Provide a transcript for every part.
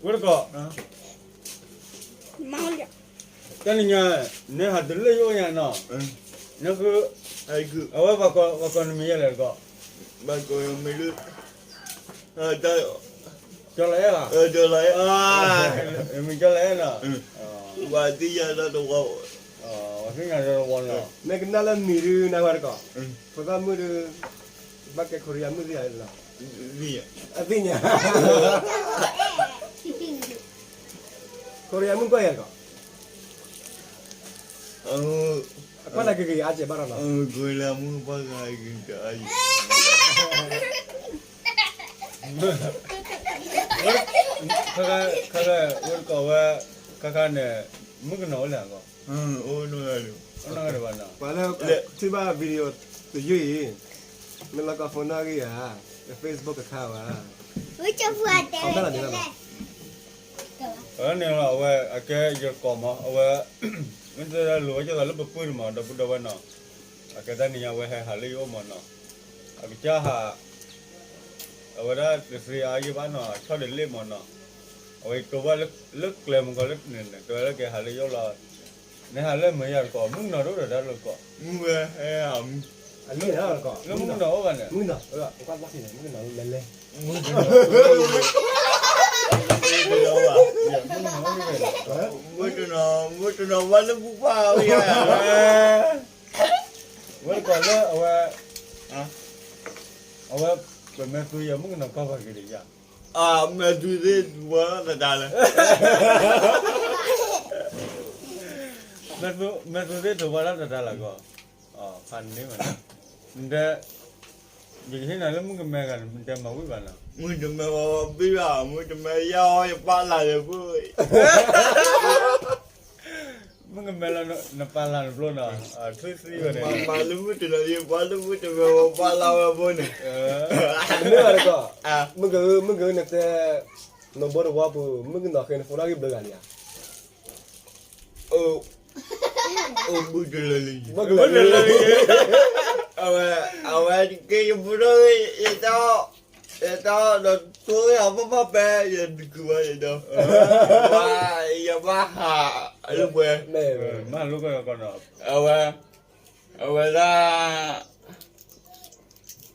ဝဲတကိး, တနံၤညါ, နဟးတုၤလၢယအိၣ်ညါနီၤ, နဃု, အဝဲပှၤကိးနမံၤယဲလဲၣ်တကိး, ကၠီလၢအဲၣ်လီၤ, မံၤကၠီလၢအဲၣ်နီၤ, ပှၤသ့ၣ်ညါဒီးတဝီ, ပှၤသ့ၣ်ညါဒီးတဝီနီၤ, မ့ၢ်ကနၣ်လၢမံၤဒုးနၤဝဲတကိး, ဖိသၣ်မုၣ်ဒုး, ဘၣ်ကဲခိရံယါမုၣ်သ့ၣ်ဧါ, အသ့ၣ်ညါ, ခိရံယါမုၣ်ကွၢ်ယၤတကိး, အကွၢ်နၤက့ၤက့ၤအါကဲဘၣ်ဒီးနီၤ, ခိရံယါမုၣ်ကွၢ်ဂၤ, ခါခါ, ဝဲတကိးဝဲ, ခါခါန့ၣ်, မုၣ်ကနီၤအိၣ်လဲၣ်အဂီၢ်, အိၣ်နီတဂၤဘၣ်နီၤ, ပှၤလၢထံၣ်ဘၣ် video တယုၢ်အံၤ, မ့ၢ်လီၤကီၢ်ဖိနီၣ်ဂံၢ်ဧါ, လၢ Facebook ကခါဘၣ်, အဝဲန့ၣ်လီၤ အဝဲအကဲယတကိးမး, အဝဲ, မ့ၢ်တလိၣ်ဝဲကဲသိးလၢပပုၢ်တမး ဒီပုၢ်ဒီဝဲၢ်နီၤ, အကဲတၢ်နံၤညါဝဲဟဲဟးလၢယအိၣ်မးနီၤ, အကစၢ်ဟး အဝဲဒၣ်တသ့အါယံၣ်ဘၣ်နီၤ, ဆီၣ်ဒံးလ့ၣ်မးနီၤ, အဝဲယတိၢ်ဘၣ်လၢကျဲမုၢ်ကီၢ်လၢန့ၣ် တဲဝဲလၢကဟးလၢယအိၣ်လီၤ, နဟးလၢမုၢ်ယၤတကိး မုၣ်ကနီၤတအိၣ်ဒီးတၢ်လၢတကိး, မုၣ်ဝဲဟဲဟးမုၣ်, လၢမုၣ်ကနီၤအိၣ်ဘၣ်န့ၣ်, မုၣ်ကနီၤ, လဲၤလဲၤ, မုၣ်ကနီၤ, မုၣ်ကနီၤဘၣ်လၢပူၤပာ်ဝဲယၤ, ဝဲတကိးလၢအဝဲ, အဝဲ, ပမဲာ်သူယၤ မုၣ်ကနီၤကွၢ်ပှၤက့ၤဒီးယၤ, အမဲာ်သူသ့ၣ်ထူးဝဲလီၤတဒါလၢ, မဲာ်သူသ့ၣ်ထူးဝဲလီၤတဒါလၢကီး, ဖးန့ၢ်ဘၣ်, နတဲ, ယကဟ့ၣ်နၤလၢမုၣ်ကမဲဂၤန့ၣ် နတဲမၤဝံၣ်ဘၣ်နီၤ, မုၣ်တမဲဘၣ်ဘံၣ်ဘၣ်, မုၣ်တမဲယၤအီၤယပာ်လၢ်လၢပှၤ မုၣ်ကမဲလၢနပာ်လၢ်နဖျိနီၤ, ထွံၣ်သံဝဲန့ၣ်, မၤလၢမုၣ်တနီၤ ယပာ်လၢမုၣ်တမဲဝဲပာ်လၢ်ဝဲဖိန့ၣ်, မ့ၢ်ဘၣ်တကိး, မုၣ်က, မုၣ်ကနတဲ, နဘိတဝီပူၤ မုၣ်ကနီၤဃ့နဖိနီၣ်ဂံၢ်ဘျုးဂၤန့ၣ်ဧါ, အိၣ်ဘုတလၢလံ, အဝဲ, အဝဲက့ၤယဖိနီၣ်ဂံၢ်, ယတၢ်, ယတၢ်ဒီးတိၢ်ယၤမ့ၢ်မ့ၢ်ပဲ ယတကုၤဘၣ်ယဒီး, ယဘၣ်ဟး, အလၢပှဲၤ, မၤလိကီး, အဝဲ, အဝဲဒၣ်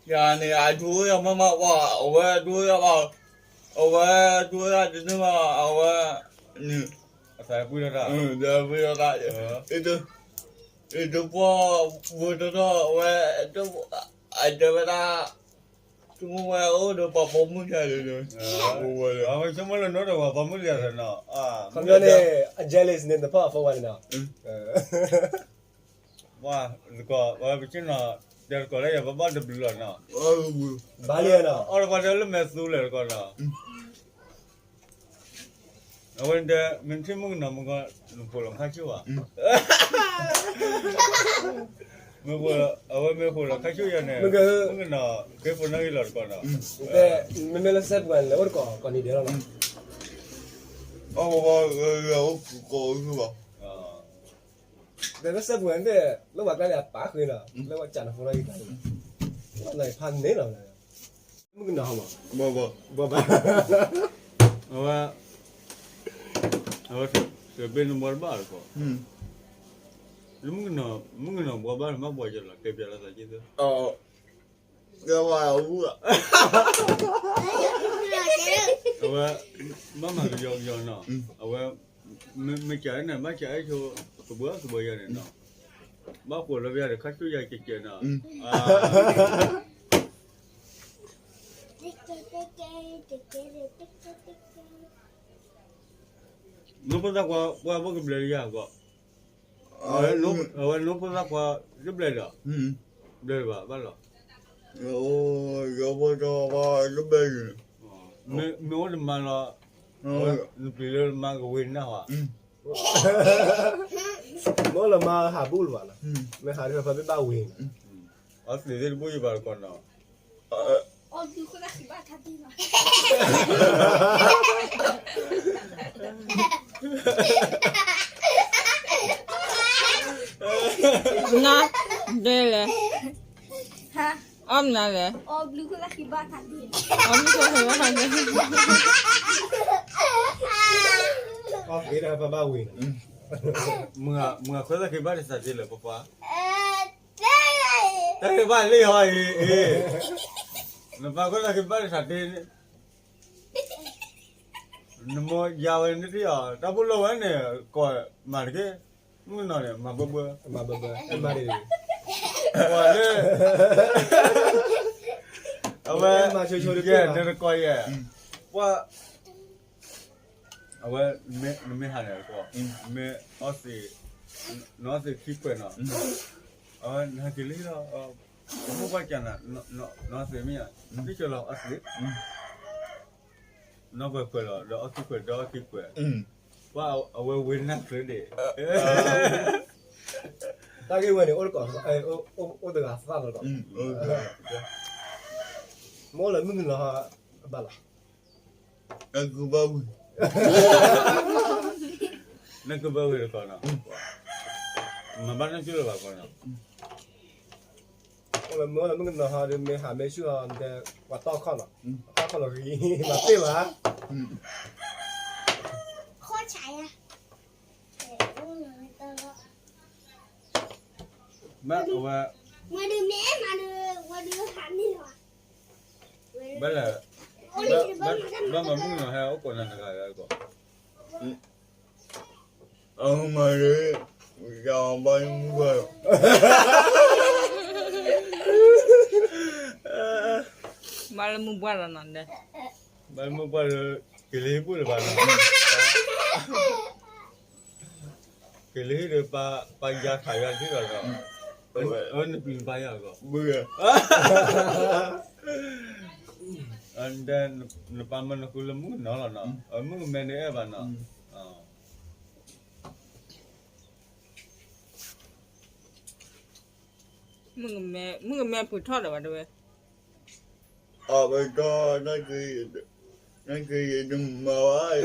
ယၤန့ၣ် အဒိယၤမးမးဘၣ်, အဝဲဒိယၤဘၣ်, အဝဲဒိယၤတန့ၢ်ဘၣ်, အဝဲ, န့ၣ်, အသးပှံၢ်ထီၣ်တၢ်, ယတပှီၢ်ဝဲတီတီ အဝဲ, အတဲဝဲဒၣ်, တမ့ၢ်ဝဲအိၣ်ဒီးပှၤပိာ်မုၣ်တၢ်ဒီး, အဝဲဆိကမိၣ်လၢနအိၣ်ဒီးပှၤပိာ်မုၣ်တၢ်ဒီးနီၤ, ခီပညီန့ၣ် အ jealous န့ၣ် တဖၣ်အဖီဝါန့ၣ်နီၤ ပှၤသကိး ပှၤပဆ့ၣ်နီၤ တဲသကိးလၢယပဘၣ်တဘျုးလီၤနီၤ, ဘၣ်လံနီၤ အီၣ်တပှၢ်တဲလၢမဲာ်သူလဲၣ်တကီးနီၤ, အဝဲတဲ မ့ၢ်ထံၣ်မုၣ်ကနီၤမုၣ်ကီၢ် နဖိးလီၤခါဆူၣ်ဘၣ်, မ့ၢ်ဖိးလီၤ အဝဲမ့ၢ်ဖိးလီၤခါဆူၣ်ယၤန့ၣ် မုၣ်ကနီၤ က့ၤဖိးနီၣ်ဂံၢ်လီၤတကီးနီၤ, မ့မ့ၢ်လၢစဲးပှၤန့ၣ် လၢအိၣ်တကီးကိးနံၤဒဲးလီၤနီၤ, အိၣ်ကိးအိၣ်ဘၣ် တဲလၢစဲးပှၤန့ၣ် လၢပှၤကျါန့ၣ် အပာ်ဃုာ်နီၤ လၢပှၤကးနဖိလီၤအံၤတၢ်န့ၣ် လၢဖးန့ၣ်လီၤ, မုၣ်ကနီၤဟီမး ဘၣ်ဘၣ် အဝဲ အဝဲ တဘ့ၣ်နဘှီတဘၣ်တကီး, လၢမုၣ်ကနီၤ မုၣ်ကနီၤဘှီဘၣ်နဘၣ်ဘှီကလီၤ ကဲပျးလီၤသးက့သၢ ကဲဝဲအူ အဝဲ ဘၣ်မၤကယီကယီနီၤ, အဝဲ မ့ၢ်ကးန့ၣ် ဘၣ်ကးအဲၣ်ဆိ ကဘှီကဘှီယၤန့ၣ်နီၤ, ဘၣ်ဃိးလၢပယၤဒီး ခါဆူၣ်ယၤကဲကဲနီၤ, နိဖိသၣ်ခွါ ပှၤဘၣ်ကဘျဲးလၢယၤအဂီၢ်, အဝဲနိဖိသၣ်ခွါ တဘျဲးဒီး ဘျဲးဘၣ်ဘၣ်လီၤ, ယဖိသၣ်ခွါတဘျဲးန့ၣ် မ့ၢ်အိၣ်တမါလီၤ, နပျံၤလၢနမါကဝ့ၤနၢ်ဟီ, မ့ၢ်အိၣ်လၢမါဟးဘူၣ်လၢၤဘၣ်လီၤ, မ့ၢ်ဟးဒီးဖဲဘၣ်ဝ့ၤန့ၣ်, အသ့ၣ်သ့ၣ်တဘိယဘၣ်တကီးနီၤ နဒဲလဲၣ်, အီၣ်မနုၤလဲၣ်, အီၣ်ဘျုးခိၣ်သၣ်ဃံဘၣ်ထးဒ့, အီၣ်ဘျုးခိၣ်သၣ်ဃံဘၣ်ထးဒ့, ပဘၣ်ဝံၤ, မုၢ်ဂၤခွဲးသးက့ၤဘၣ်တစးတ့လၢပပှၢ်, တၢ်က့ၤဘၣ်လံဟီအံၤ, နပၢ်ခွဲးသးက့ၤဘၣ်တစးတ့, နမိၢ်ယါဝဲန့ၣ်တယီၤ တၢ်ဖိလီၤဝဲန့ၣ် ကိးမၤတက့ၢ်, မုၣ်ကနီၤန့ၣ် မၤဘၢဘၢ, မၤဘၢဘၢ, ပှၤလၢ အဝဲ ယဲၢ်နတကိးယဲၢ်, ပှၤ အဝဲ နမ့ၢ်ဟးန့ၣ်တကိး, မ့ၢ်အီၣ်သ့, နအီၣ်သ့ခံခွဲးနီၤ, အဝဲနဟဲက့ၤလံလီၤ, ပမိၢ်ပှၢ်ကနၤ, နအီၣ်သ့မ့ၢ်ဧါ, နကၢၤလီၤအီၣ်သ့ နီၢ်ပှဲၤခွဲးလီၤ ဒီးအီၣ်ခံခွဲး ဒီးအီၣ်ခံခွဲး, ပှၤအဝဲဝ့ၤနၢ်ချၢဒံး, တၢ်ဂ့ၢ်ဝဲန့ၣ် အိၣ်တကီး, အိၣ်တဂၤသၣ်လီၤလီၤ, မ့ၢ်လၢမုၣ်ကနီၤဘၣ်လီၤ, ဘၣ်ဝံၤ, နကဘၣ်ဝံၤတကီးနီၤ, မၤဘၣ်နကၢၤလၢၤဘၣ်ကီးနီၤ အိၣ်လၢမုၢ်ကနီၤဟီဒီး မ့ၢ်ဟးမ့ၢ်ဆူၣ်ဟီဒီး ပှၤတီၢ်ခီၣ်နီၤ, တီၢ်ခီၣ်လီၤဂ့ၤ မၤတ့ၢ်ဘၣ်, ဘၣ်အဝဲ, ဘၣ်လဲၣ်, ဘၣ်မၤမုၣ်ကနီၤဟဲအိၣ်ကိးနၤတဂၤလၢကီး အမၤလၢ, ယဘၣ်လၢမုၢ်ပှၢ်လီၤ, ဘၣ်လၢမုၢ်ပှၢ်လီၤနီၤ, ဘၣ်လၢမုၢ်ပှၢ်လၢ, က့ၤလၢဟံၣ်ပူၤလၢၤဘၣ်နီၤ, က့ၤလၢဟံၣ်ဒီး ပၢ်ယါထးယါထံလီၤနီၤ, အဝဲနပျံၤနပၢ်ယါကီး, နပၢ်မၢနဃုလၢမုၣ်ကနီၤလီၤနီၤ, မုၣ်ကမဲန့ၣ်အဲၣ်ဘၣ်နီၤ မုၣ်ကမဲပှ့ၤထီၣ်ဒီးဘၣ်တဲဝဲ, အဝဲတီၢ်, နက့ၤယတမၤဘၣ်,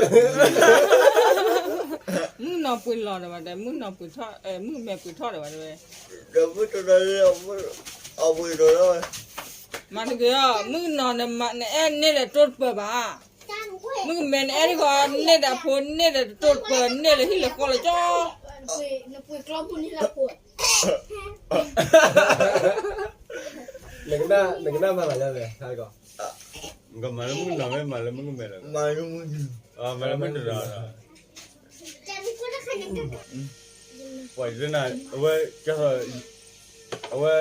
မုၣ်ကနီၤပှ့ၤလီၤဒီးဘၣ်တဲ, မုၣ်ကနီၤပှ့ၤထီၣ်, မုၣ်ကမဲပှ့ၤထီၣ်ဒီးဘၣ်တဲဝဲ, ဒီးမုၣ်ကနီၤ, အပှ့ၤဒီး, မၤတဂ့ၤအီၤ, မုၣ်ကနီၤနအဲၣ်န့ၢ်ဒီးတိၢ်တပၢၢ်ဘၣ်, မုၣ်ကမဲနအဲၣ်ဒ်ဃီ န့ၢ်ဒီးဖိန့ၢ်ဒီးတိၢ်တပၢၢ် န့ၢ်လၢဟံၣ်လၢဃီလၢကၠီ နကနၣ်မၤလၢလဲၣ်, ကမၤလၢမုၣ်ကနီၤမ့ၢ်မၤလၢမုၣ်ကမဲလၢ, မၤလၢမုၣ်တဂၤလီၤ, ပှၤယနၤ, အဝဲ, အဝဲ,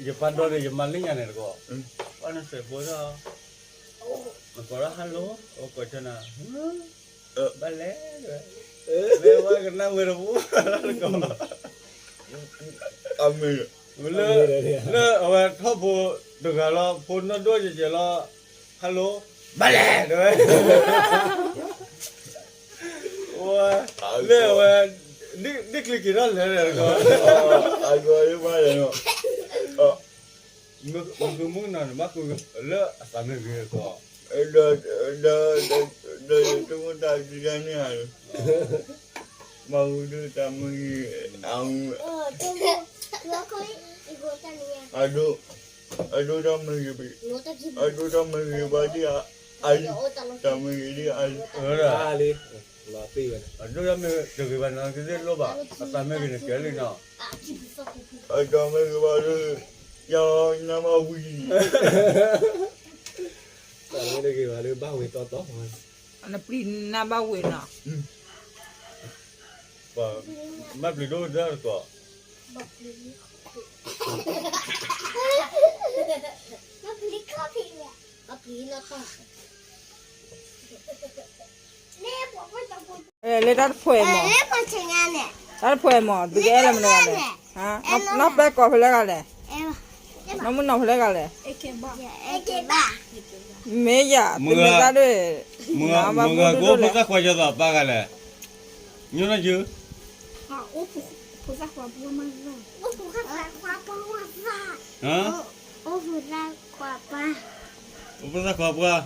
ယပၢ်ဒီန့ၣ် ယမၤလၢညါန့ၣ်တကီး, ပှၤနစဲးဖိဒီး, နကိးလၢ hello, အဝဲကိးဆၢနၤ, ဘၣ်လဲၣ်, မ့ၢ်ဝဲကနၣ်ဝဲတပူၤလီၤတကီး လၢ, လၢအဝဲထီၣ်ဖိတဂၤလီၤ ဖိနီၢ်ဒိၣ်ယဲၢ်ယဲၢ်လီၤ, hello, ဘၣ်လဲၣ်တဲဝဲ, လၢအဝဲ, ဒ်ချံက့ၤထီၣ်လဲၤလဲၣ်တကီး, မ့ၢ်ဃုမုၣ်ကနီၤန့ၣ် ဘၣ်ဃုလၢအသးမ့ၢ်ဂ့ၤတကီး, ဒီး, ဒီးယတမ့ၢ်တၢ်ဒုးတၢ်န့ၢ်ဧါ, မၤဝံၤဒုးတၢ်မ့ၢ်ဂ့ၤ, အ, အဒိ, အဒိတၢ်မ့ၢ်ဂ့ၤ, အဒိတၢ်မ့ၢ်ဂ့ၤဘၣ်ဒ်အ, အ, တၢ်မ့ၢ်ဂ့ၤဒ်အ, အဒိတၢ်မ့ၢ်တဂ့ၤဘၣ်နီၤ ကသ့ၣ်လိၣ်ဘၣ် အတၢ်မ့ၢ်ဂ့ၤန့ၣ်ကဲလံနီၤ, အတၢ်မ့ၢ်ဂ့ၤဘၣ်ဒီး, ယၤနၤဘၣ်ဝံၤ, တၢ်မ့ၢ်တဂ့ၤဘၣ်ဒီးဘၣ်ဝံၤတီတီ, နပျံၤနၤဘၣ်ဝံၤနီၤ, ဘၣ်ပျံၤဒိၣ်ဒၣ်တကီး, လၢတၢ်တဖှဲးမး, တၢ်တဖှဲးမး သုကအဲၣ်လၢမနုၤလဲၣ်, နီၢ်ပဲၢ်ကိးဖဲလဲၣ်ဂၤလဲၣ်, နီၢ်မုၣ်နီၢ်ဖဲလဲၣ်ဂၤလဲၣ်, မ့ၢ်ယၤ သုမ့ၢ်သးဒိၣ်, မုၢ်ဂၤကိးဖိသၣ်ခွါယသးပၢ်ဂၤလဲၣ်, ညီနုၢ်ယု, အိၣ်ဖိသၣ်ခွါပှၢ်,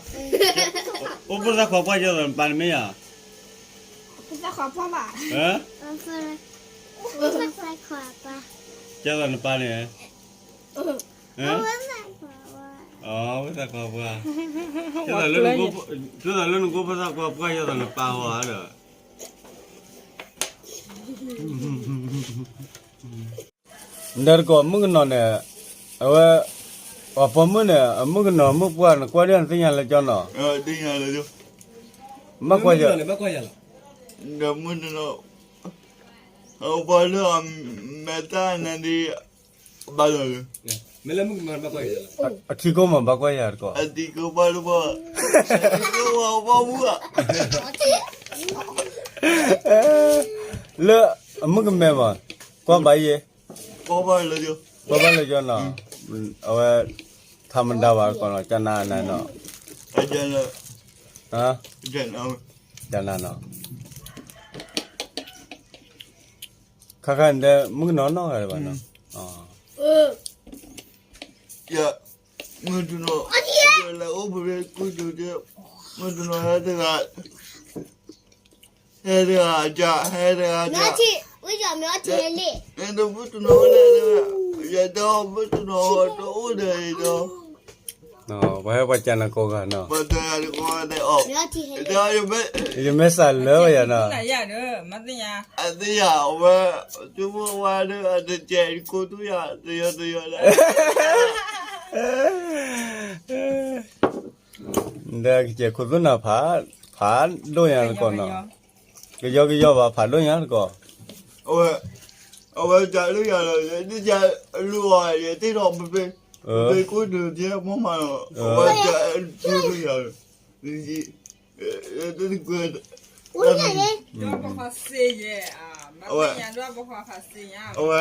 အိၣ်ဖိသၣ်ခွါပှၢ် ယသးနပၢ်န့ၣ်မ့ၢ်ယၤ, ယသးနပၢ်န့ၣ်, ဖိသၣ်ခွါပှၢ်, သုသးလၢနကိးဖိသၣ်ခွါပှၢ် ယသးနပၢ်ဝဲဒီး, ဒီးတကိးမုၣ်ကနီၤန့ၣ်, အဝဲ, ပှၤပိာ်မုၣ်န့ၣ် အမုၣ်ကနီၤမုၣ်ပှၢ် နကွၢ်ဒ်နသ့ၣ်ညါလၢကၠီနီၤ, ဘၣ်ကွၢ်ယၤ, ဒီးမုၣ်တနီၤ, ပှၤလၢအမဲာ်တၢ်နၤဒ်, ဘၣ်လီၤလၢ, အခံကိးမးဘၣ်ကွၢ်ယၤတကိး, အခံကိးဘၣ်လၢပှၤ, အခံကိးဘၣ်လၢပှၤမုၣ်ဧါ, လၢအမုၣ်ကမဲမး, ကွၢ်ဘၣ်ယဲ, ကွၢ်ဘၣ်လၢကၠီနီၤ, အဝဲ, ထါမဒါဘၣ်တကိးနီၤ ကနၤနၤနီၤ, ကနၤနီၤ, ခါခါန့ၣ်ဒီး မုၣ်ကနီၤနီၢ်ဂၤဒံးဘၣ်နီၤ, ယ, မုၢ်တနီၤ, ယလဲၤအိၣ်ပရ့ကူဒုး, မုၢ်တနီၤဟဲတဂၤ, ဟဲတဂၤ, ဟဲတဂၤ, မုၢ်တနီၤဝဲလဲၣ်, ယတဲမုၢ်တနီၤတအိၣ်ဒီးအံၤဒီး, ပှၤဟဲပှၤကနၤကိးဂၤနီၤ, ပှၤတဲယၤတကိးတဲအီၤ, ယမဲာ်ဆှးလၢယၤနီၤ, အသ့ၣ်ညါ, အဝဲ, ကဝဲဝါဒီး အတကဲးကိးတူၢ်ယၤ တယီတယီလၢ ဒီးကစဲးခိၣ်သူၣ်နၤဖး, ဖးဒိၣ်ညါတကိးနီၤ, ကယီကယီဘၣ် ဖးဒိၣ်ညါတကိး, အဝဲ, အဝဲကလုၢ်ယၤလီၤ, ယလုၢ်အီၤ ယတ့ထီၣ်ပပ့, ပပ့ကိၣ်ဒုးကဲမီၢ်မးလီၤ, အဝဲကလုၢ်ယၤလီၤ, အဝဲ,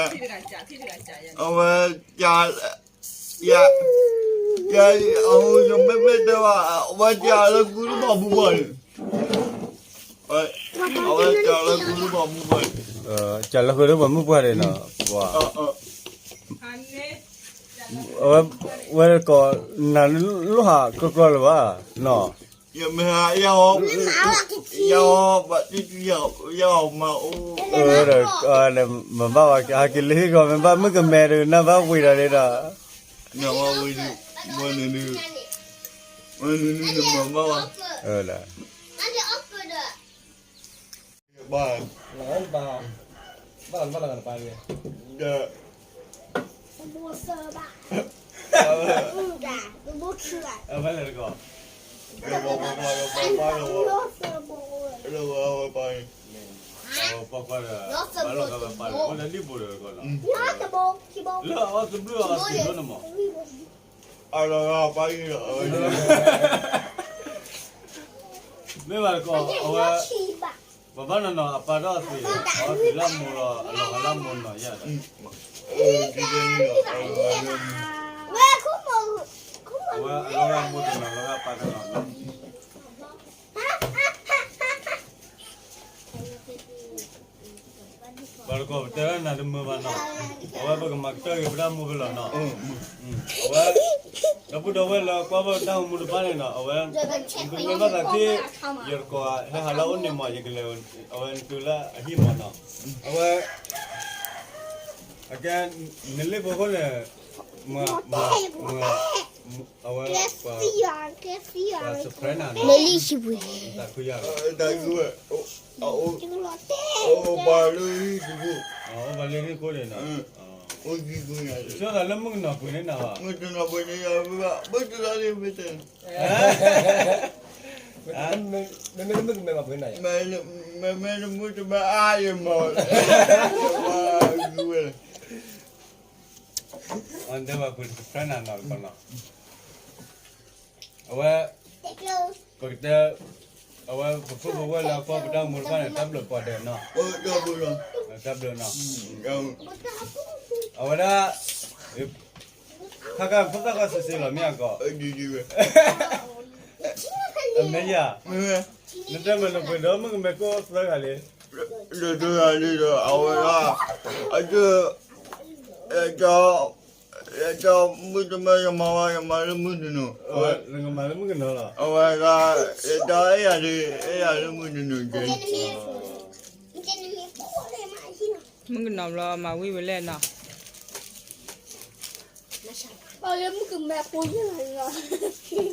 အဝဲ, ယ, ယ, ယမ့မ့ၢ်တဲဘၣ်, အဝဲကလၢကူတဘၣ်မူဘၣ်န့ၣ်, အဝဲကလၢကူတဘၣ်မူဘၣ်န့ၣ်, ကလၢကူတဘၣ်မူဘၣ်န့ၣ်နီၤ, အဝဲ, ဝဲတကိး, နၤလိၣ်ဟးကျီကျီလၢၤဘၣ်, နီၤ, ယမ့ၢ်ဟး, ယ, ယ, ယမၤအိၣ်, ဒီး, မ့ၢ်ဘၣ်ဝဲဟးက့ၤလၢဟံၣ်ဂီၤ မ့ၢ်ဘၣ်မုၣ်ကမဲဒီး နဘၣ်ဝံၤဒီးန့ၣ်ဒီး, နဝဲဝံၤ, ဝဲနုၤနုၤ, ဝဲနုၤနုၤနမၤဘၣ်ဝဲ, ဘၣ်, ဘၣ်လီၤဘၣ်လီၤကတပၤန့ၣ်, ဒီး, အဝဲလဲၤတကီး, ပှၤပှၤပှၤ, ပှၤပှၤ, ပှၤပှၤဒီး, ဘၣ်လီၤကပၤန့ၣ် အိၣ်လၢဒံၣ်ဘိဒီးတကီးလီၤ, လၢအအီၣ်သဘျုၣ်အီၣ်သံးဒိၣ်န့ၣ်မး, အလီၤဂာ်ပာ်ဂံၢ်ဒီး, မ့ၢ်ဘၣ်တကီး, အဝဲ, ပဘၣ်နီၤနီၤ အပၢ်ဒီးအသံး, အီၣ်သံးလၢမိၢ်လီၤ အလီၤဂာ်လၢမိၢ်နီၤယဲၢ်ဒီး, အဝဲအလီၤဂာ်မိၢ်တနီၤ လီၤဂာ်ပၢ်တနီၤလီၤ, ဘၣ်တကီးပတဲလၢနၤတမုာ်ဘၣ်နီၤ, အဝဲပကမၤကတၢၢ်က့ၤပတၢ်မူကလီၤနီၤ, အဝဲ, ဒီပုၢ်ဒီဝဲၢ်လၢကွၢ်ဘၣ်တၢ်အိၣ်မူတဖၣ်န့ၣ်နီၤ အဝဲ, နကမ့ၢ်ဘၣ်သးထံၣ်, ယတကိးဟဲဟးလၢအအိၣ်န့ၣ်မး ယကလဲၤ, အဝဲနတုၤလၢအဟံၣ်မးနီၤ, အဝဲ, အကဲ, နလ့ၣ်ဖိခိၣ်န့ၣ်, မ, မ, အဝဲ, ပှၤ, ပှၤ surprise နၤနီၤ, နလ့ၣ်ဟံၣ်ပူၤ, တၢ်ခုယၤလီၤ, အိၣ်ဘၣ်လၢဟံၣ်ခိၣ်, အိၣ်ဘၣ်လၢဟံၣ်ခိၣ်န့ၣ်နီၤ, ဆိသးလၢမုၣ်ကနီၤပှ့ၤန့ၢ်နၤဘၣ်, မ့ၢ်တမ့ၢ်မုၣ်ကမဲဘၣ်ပှ့ၤနၤ, မ့မ့ၢ်တမုၣ်တမဲအါယမၤ, ယမၤဂုာ်ဝဲလီၤ, အတဲဘၣ်ပှ့ၤ surprise နၤနီၤတကီးနီၤ, အဝဲ, ပကတဲ, အဝဲပဖိပဝဲၢ်လၢအကွၢ်ပတၢ်အိၣ်မူတဖၣ်န့ၣ် တၢ်ဘျုးပှၤဒဲးနီၤ, တၢ်ဘျုးနီၤ, အဝဲဒၣ်, ခါခါဖိသၣ်ခီၣ်စ့စ့လီၤမ့ၢ်အကီး, အမဲာ်ယၤ, နတဲမ့ၢ်နပှ့ၤဒီးမုၣ်ကမဲကိးသၢဂၤလံ, ဒီးသၢဂၤလံဒီး အဝဲဒၣ်, အ, ယ, ယမုၣ်တမဲ ယမၤဝဲ ယမၤလၢမုၢ်တနူၤ, နကမၤလၢမုၢ်ကနီၤလီၤ, အဝဲဒၣ်, ယတအဲၣ်ယၤဒ်, အဲၣ်ယၤလၢမုၢ်တနူၤကဲ, မုၣ်ကနီၤဘျီမၤဝံၤဝဲလဲၣ်နီၤ, လၢမုၣ်ကမဲဖိယဲၢ်လီၤ,